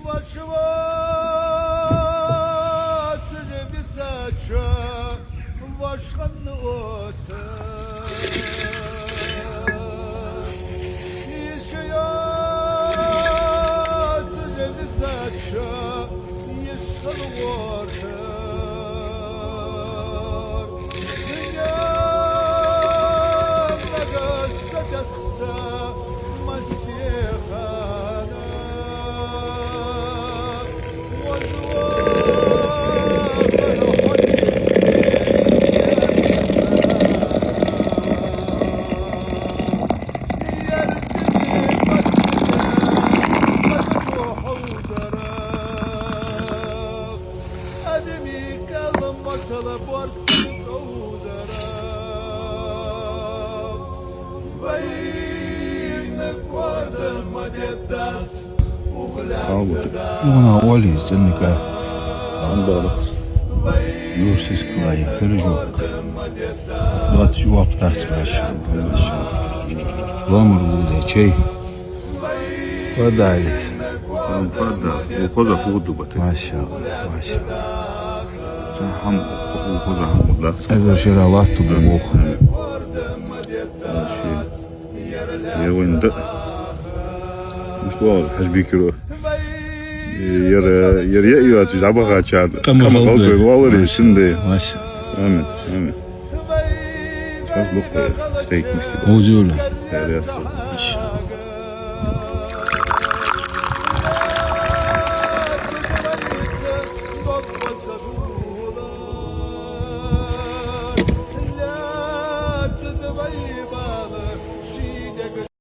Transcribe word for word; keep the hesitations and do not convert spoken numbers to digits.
Вошвоацаш висача вошханна отта. Йиш йоацаш висача йиш хила гӀертар. Дунен нагахь са десса массехана Хьалбута. Юхана оалий из цӀенника. Амбалах. Юрсис калай, хержок. Двадцать чувак дац башха, башха. Ламар буде чай. Фадалис. Фада. Укхаза худу бата. Машалла, машалла. Ца хьам укхаза хьам дац. Эзар шера латту бу мух. Маши. Я вайн да. Муштвал хьаж бикиро. Яр, яр я иоци жабагачар. Къама халкъ валари шинде. Маша. Амин, амин. Шас лукъе, стейк мишти. Узула. Яр яс.